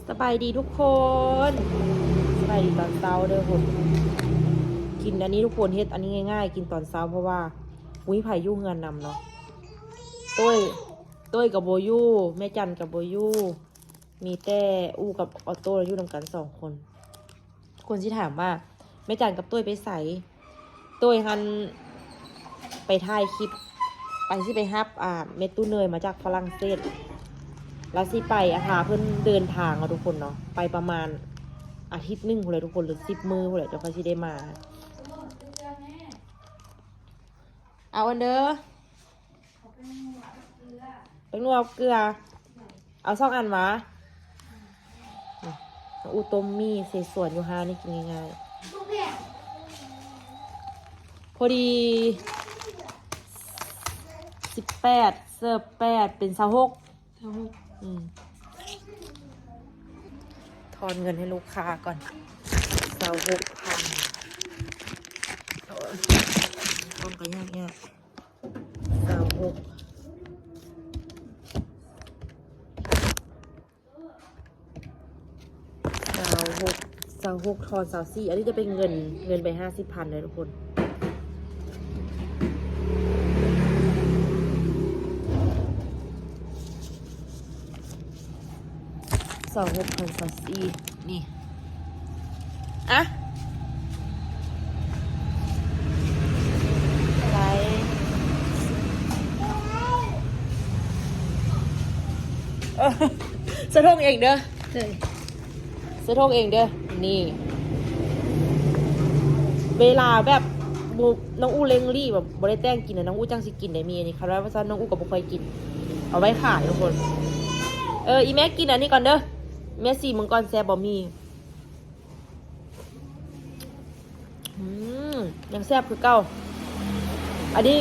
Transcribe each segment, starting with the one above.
ສະບາຍດີທຸກຄົນ ສະບາຍດີຕອນເຊົ້າເດີທຸກຄົນ. ກິນອັນນີ້ທຸກຄົນ ເຮັດອັນນີ້ງ່າຍໆ ກິນຕອນເຊົ້າ ເພາະວ່າບໍ່ມີໃຜຢູ່ເຮືອນນຳເນາະ. ໂຕ້ຍ ໂຕ້ຍກໍບໍ່ຢູ່ ແມ່ຈັນກໍບໍ່ຢູ່ ມີແຕ່ອູ້ກັບອອໂຕ້ຢູ່ນຳກັນສອງຄົນ. ຄົນຊິຖາມວ່າ ແມ່ຈັນກັບໂຕ້ຍໄປໃສ? ໂຕ້ຍຫັ້ນໄປຖ່າຍຄລິບ ໄປ ຊິໄປຮັບ ອ່າ ແມ່ຕູ້ເນີຍມາຈາກຝຣັ່ງເສດ ແລ້ວຊິໄປ ອ່າ ພາເພິ່ນເດີນທາງເນາະທຸກຄົນເນາະ ໄປປະມານອາທິດໜຶ່ງພຸ້ນແຫຼະທຸກຄົນ ຫຼື ສິບມື້ພຸ້ນແຫຼະ ຈັ່ງຄ່ອຍຊິໄດ້ມາ. ເອົາອັນເດີ ແປ້ງນົວເກືອ ເອົາສອງອັນຫວາ? ອູ້ຕົ້ມໝີ່ເສສວນຢູ່ຮ້ານນີ້ ກິນງ່າຍໆ. ພໍດີສິບແປດ ເສີບແປດ ເປັນຊາວຫົກ ຊາວຫົກ ອືມ ທອນເງິນໃຫ້ລູກຄ້າກ່ອນ ຊາວຫົກພັນ. ໂອ້ຍ ຕ້ອງກະຍາກຍາກ ຊາວຫົກ ຊາວຫົກ ຊາວຫົກ ທອນຊາວສີ່ ອັນນີ້ຈະເປັນເງິນ ເງິນໄປຫ້າສິບພັນເດີທຸກຄົນ. ຊາວຫົກພັນຊາວສີ່ ນີ້ ອະ ໄປ ເອີ ສະທົງເອງເດີ ເອີ ສະທົງເອງເດີ. ນີ້ ເວລາແບບ ບໍ່ ນ້ອງອູ່ເລັ່ງລີ້ ແບບບໍ່ໄດ້ແຕ່ງກິນນະ ນ້ອງອູ່ຈັ່ງຊິກິນໄດ້ ມີອັນນີ້ ຄັນວ່າຊັ້ນ ນ້ອງອູ່ກໍບໍ່ຄ່ອຍກິນ ເອົາໄວ້ຂາຍທຸກຄົນ. ເອີ ອີແມ່ກິນອັນນີ້ກ່ອນເດີ ແມ່ຊີມເບິ່ງກ່ອນ ແຊບບໍ່ໝີ່? ອືມ ຍັງແຊບຄືເກົ່າ. ອັນນີ້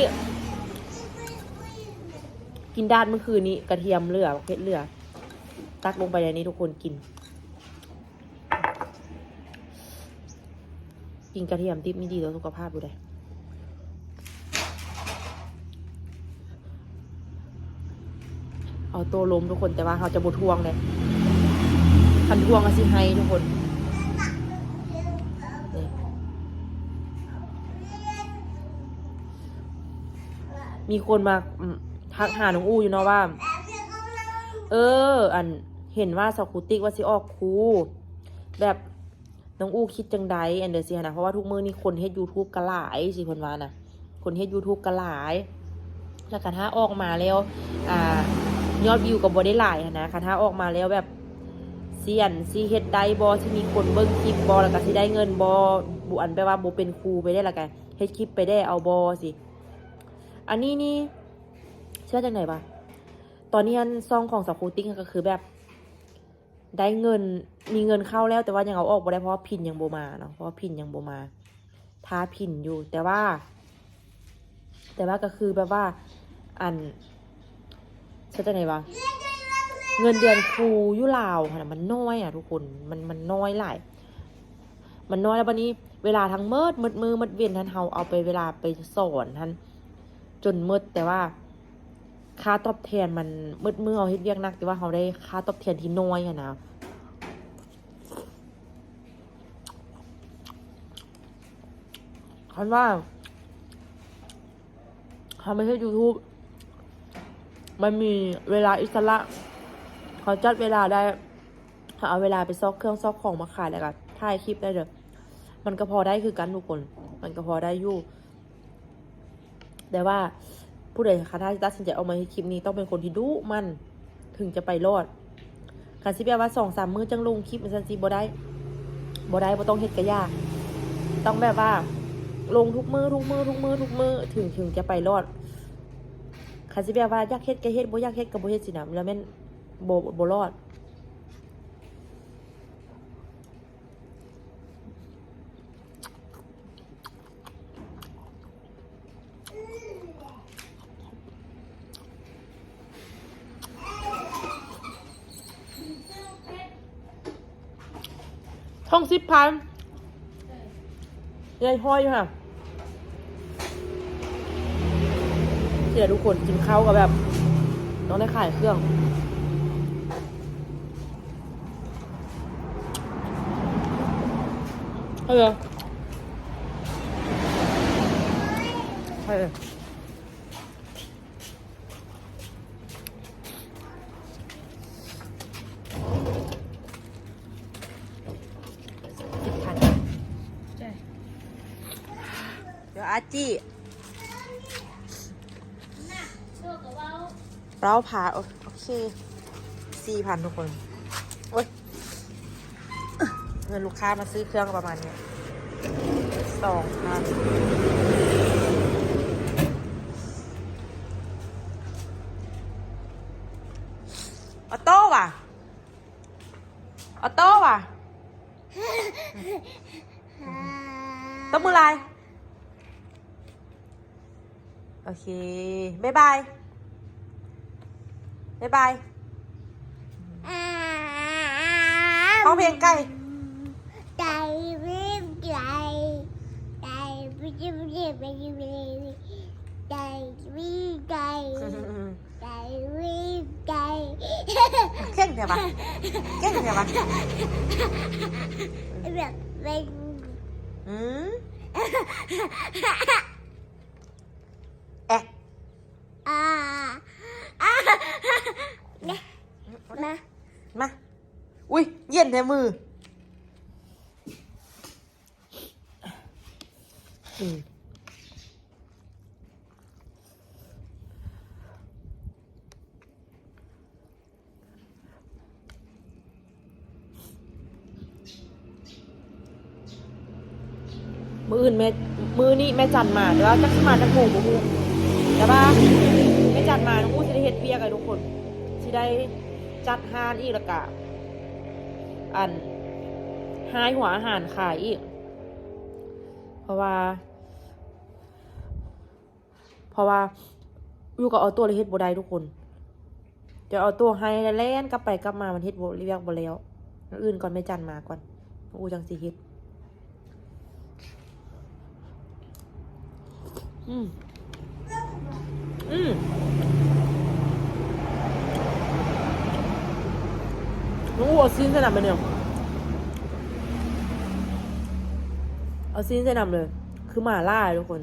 ກິນດາດມື້ຄືນນີ້ ກະທຽມເຫຼືອ ເຜັດເຫຼືອ ຕັກລົງໄປໃນນີ້ທຸກຄົນກິນ. ກິນກະທຽມດິບນີ້ດີຕໍ່ສຸຂະພາບຢູ່ເດ້. ເອົາໂຕລົມທຸກຄົນ ແຕ່ວ່າເຮົາຈະບໍ່ຖ່ວງເດ້ ຄັນຖ່ວງກໍຊິໄຫ້ທຸກຄົນ. ນີ້ ມີຄົນມາ ອືມ ທັກຫານ້ອງອູ່ຢູ່ເນາະວ່າ ເອີ ອັນ ເຫັນວ່າສາວຄູຕິກວ່າຊິອອກຄູ ແບບ ນ້ອງອູ່ຄິດຈັ່ງໃດ ອັນເດີຊີ້ຫັ້ນນະ ເພາະວ່າທຸກມື້ນີ້ຄົນເຮັດຢູທູບກໍຫຼາຍ ຊິເພິ່ນວ່ານະ ຄົນເຮັດຢູທູບກໍຫຼາຍ ແລ້ວຄັນຖ້າອອກມາແລ້ວ ອ່າ ຍອດວິວກໍບໍ່ໄດ້ຫຼາຍຫັ້ນນະ. ຄັນຖ້າອອກມາແລ້ວແບບ ຊິອັນ ຊິເຮັດໄດ້ບໍ່ ຊິມີຄົນເບິ່ງຄລິບບໍ່ ແລ້ວກໍຊິໄດ້ເງິນບໍ່ ບໍ່ ອັນແບບວ່າບໍ່ເປັນຄູໄປເດ້ ແລ້ວກໍເຮັດຄລິບໄປແດ່ ເອົາບໍ່ຊີ້. ອັນນີ້ນີ້ ຊິວ່າຈັ່ງໃດວະ ຕອນນີ້ອັນຊ່ອງຂອງສາວຄູຕິກກໍຄືແບບ ໄດ້ເງິນ ມີເງິນເຂົ້າແລ້ວ ແຕ່ວ່າຍັງເອົາອອກບໍ່ໄດ້ ເພາະວ່າພິນຍັງບໍ່ມາເນາະ ເພາະວ່າພິນຍັງບໍ່ມາ ຖ້າພິນຢູ່. ແຕ່ວ່າ ແຕ່ວ່າກໍຄືແບບວ່າ ອັນ ຊິວ່າຈັ່ງໃດວະ ເງິນເດືອນຄູຢູ່ລາວຫັ້ນນະ ມັນນ້ອຍອະທຸກຄົນ ມັນ ມັນນ້ອຍຫຼາຍ ມັນນ້ອຍ. ແລ້ວບັດນີ້ເວລາທັງໝົດ ໝົດມື້ໝົດເວັນຫັ້ນ ເຮົາເອົາໄປ ເວລາໄປສອນຫັ້ນ ຈົນໝົດ ແຕ່ວ່າຄ່າຕອບແທນມັນ ໝົດມື້ເຮົາເຮັດວຽກໜັກ ແຕ່ວ່າເຮົາໄດ້ຄ່າຕອບແທນທີ່ນ້ອຍຫັ້ນນະ. ຄັນວ່າເຮົາມາເຮັດຢູທູບ ມັນມີເວລາອິດສະຫຼະ ເຮົາຈັດເວລາໄດ້ ເຮົາເອົາເວລາໄປຊອກເຄື່ອງຊອກຂອງມາຂາຍ ແລ້ວກໍຖ່າຍຄລິບໄດ້ເດີ ມັນກໍພໍໄດ້ຄືກັນທຸກຄົນ ມັນກໍພໍໄດ້ຢູ່. ແຕ່ວ່າຜູ້ໃດ ຄັນຖ້າຊິຕັດສິນໃຈອອກມາເຮັດຄລິບນີ້ ຕ້ອງເປັນຄົນທີ່ດຸໝັ່ນ ເຖິງຈະໄປລອດ. ຄັນຊິແບບວ່າສອງສາມມື້ຈັ່ງລົງຄລິບຈັ່ງຊັ້ນຊິບໍ່ໄດ້ ບໍ່ໄດ້ ບໍ່ຕ້ອງເຮັດກະຢ່າ ຕ້ອງແບບວ່າລົງທຸກມື້ ທຸກມື້ ທຸກມື້ ທຸກມື້ ເຖິງ ເຖິງຈະໄປລອດ. ຄັນຊິແບບວ່າຢາກເຮັດກະເຮັດ ບໍ່ຢາກເຮັດກໍບໍ່ເຮັດຊີ້ນະ ແລ້ວແມ່ນບໍ່ ບໍ່ລອດ. ຖົງສິບພັນ ໃຫຍ່ພໍຢູ່ຫະ ເສຍທຸກຄົນ ກິນເຂົ້າກໍແບບ ຕ້ອງໄດ້ຂາຍເຄື່ອງ. ເອີ ເອີ ສິບພັນ ເດີອາຈີ ເລົາພາ ໂອ ໂອເຄ ສີ່ພັນທຸກຄົນ ໂອ້ຍ ເງິນລູກຄ້າມາຊື້ເຄື່ອງປະມານນີ້ ສອງພັນ ອອໂຕ້ຫວາ ອອໂຕ້ຫວາ ຕົບມືຫຼາຍ ໂອເຄ ບາຍບາຍ ບາຍບາຍ ຮ້ອງເພງໄກ່ ໄກ່ ໄກ່ ໄກ່ ໄກ່ ໄກ່ ໄກ່ ໄກ່ ໄກ່ ໄກ່ ໄກ່ ໄກ່ ເກັ່ງແທ້ວະ ເກັ່ງແທ້ວະ ແບບເປັນ ອືມ ແອກ ອາ ອາ ມາ ມາ ອຸ້ຍ ເຢັນແທ້ມື ອືມ ມື້ອື່ນແມ່ ມື້ນີ້ແມ່ຈັນມາ ແຕ່ວ່າຈັກຊິມາຈັກໂມງບໍ່ຮູ້ ແຕ່ວ່າແມ່ຈັນມາ ນ້ອງອູຊິໄດ້ເຮັດວຽກໃຫ້ທຸກຄົນ ຊິໄດ້ຈັດຮ້ານອີກ ແລ້ວກະ ອັນ ຮ້າຍຫົວອາຫານຂາຍອີກ ເພາະວ່າ ເພາະວ່າຢູ່ກັບອອໂຕ້ແລ້ວເຮັດບໍ່ໄດ້ທຸກຄົນ ຈະອອໂຕ້ໄຫ້ແລ້ວແລ່ນກັບໄປກັບມາ ມັນເຮັດບໍ່ ວຽກບໍ່ແລ້ວ ມື້ອື່ນກ່ອນ ແມ່ຈັນມາກ່ອນ ນ້ອງອູຈັ່ງຊິເຮັດ ອືມ ອືມ ນ້ອງອູເອົາຊີ້ນໃສ່ນຳໄປເນາະ ເອົາຊີ້ນໃສ່ນຳເລີຍ ຄືໝາລ່າທຸກຄົນ.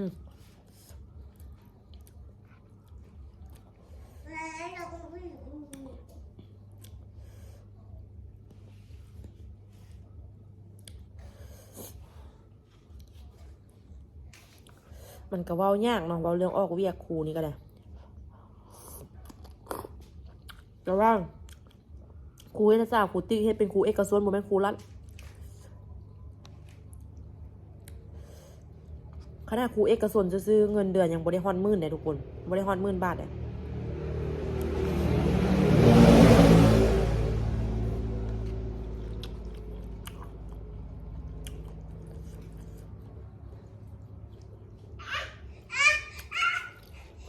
ມັນກະເວົ້າຍາກເນາະ ເວົ້າເລື່ອງອອກວຽກຄູນີ້ກະໄດ້ ແຕ່ວ່າຄູເຮັດສາ ຄູຕິກເຮັດເປັນຄູເອກະຊົນ ບໍ່ແມ່ນຄູລັດ ຂະໜາດຄູເອກະຊົນຊື່ໆ ເງິນເດືອນຍັງບໍ່ໄດ້ຮອດໝື່ນເດ້ທຸກຄົນ ບໍ່ໄດ້ຮອດໝື່ນບາດເດ້.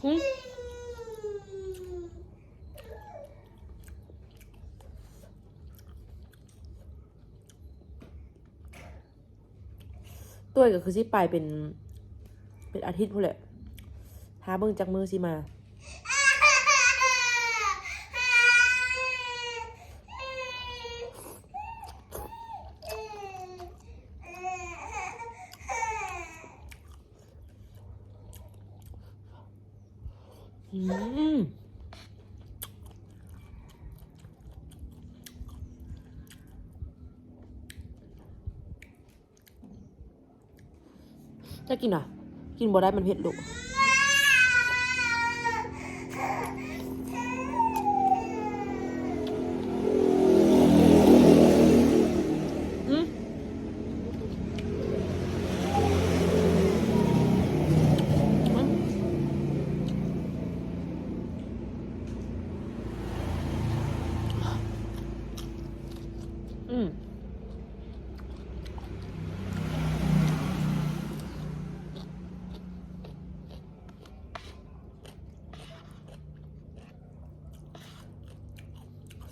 ຫືມ ໂຕຍກໍຄືຊິໄປເປັນ ເປັນອາທິດພຸ້ນແຫຼະ ຖ້າເບິ່ງຈັກມື້ຊິມາ. ອືມ ຈະກິນຫວາ? ກິນບໍ່ໄດ້ ມັນເຜັດລູກ.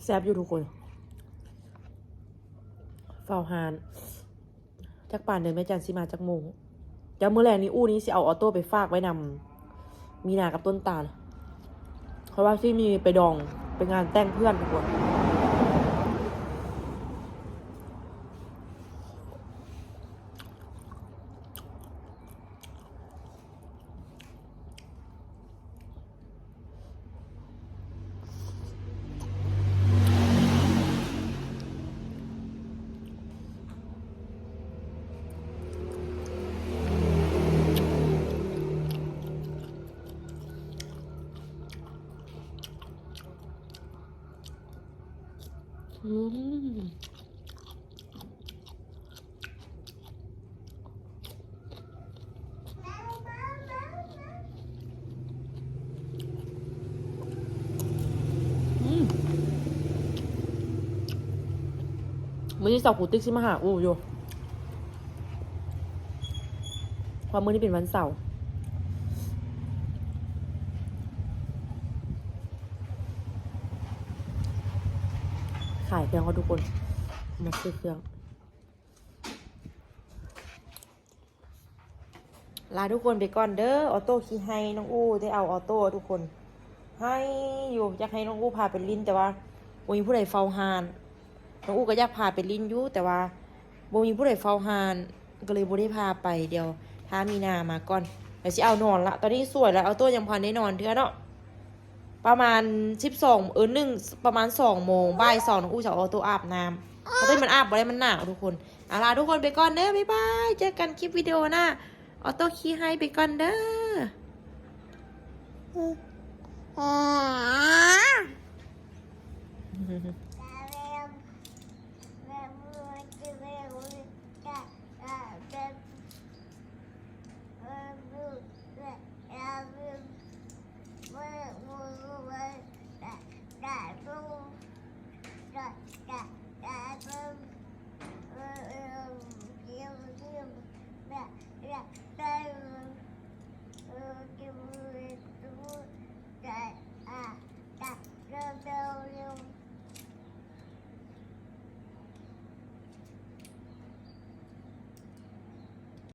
ແຊບຢູ່ທຸກຄົນ ເຝົ້າຮ້ານ ຈັກປານເດີແມ່ຈັນຊິມາຈັກໂມງ. ດຽວມື້ແລງນີ້ ອູ້ນີ້ຊິເອົາອໍໂຕ້ໄປຝາກໄວ້ນຳມີນາກັບຕົ້ນຕານ ເພາະວ່າຊິມີໄປດອງ ໄປງານແຕ່ງເພື່ອນທຸກຄົນ. ມື້ນີ້ສາວຄູຕິກຊິມາຫາອູ້ຢູ່ ເພາະມື້ນີ້ເປັນວັນເສົາ. ຂາຍເຄື່ອງເນາະທຸກຄົນ ມາຊື້ເຄື່ອງ. ລາທຸກຄົນໄປກ່ອນເດີ. ອໍໂຕ້ຂີ້ໄຫ້ ນ້ອງອູ້ໄດ້ເອົາອໍໂຕ້ທຸກຄົນ ໄຫ້ຢູ່ ຢາກໃຫ້ນ້ອງອູ້ພາໄປຫຼິ້ນ ແຕ່ວ່າບໍ່ມີຜູ້ໃດເຝົ້າຮ້ານ. ນ້ອງອູ້ກໍຢາກພາໄປຫຼິ້ນຢູ່ ແຕ່ວ່າບໍ່ມີຜູ້ໃດເຝົ້າຮ້ານ ກໍເລີຍບໍ່ໄດ້ພາໄປ. ດຽວຖ້າມີນາມາກ່ອນ ແລ້ວຊິເອົານອນລະ. ຕອນນີ້ສວຍລະ ອໍໂຕ້ຍັງບໍ່ທັນໄດ້ນອນເທື່ອເນາະ. ປະມານສິບສອງ ເອີ ໜຶ່ງ ປະມານສອງໂມງ ບ່າຍສອງ ນ້ອງອູ້ຈະເອົາອໍໂຕ້ອາບນ້ຳ. ອໍໂຕ້ມັນອາບບໍ່ໄດ້ ມັນໜາວທຸກຄົນ. ເອົາລະ ທຸກຄົນໄປກ່ອນເດີ ບາຍບາຍ ເຈີກັນຄລິບວິດີໂອໜ້າ. ອໍໂຕ້ຂີ້ໄຫ້ໄປກ່ອນເດີ.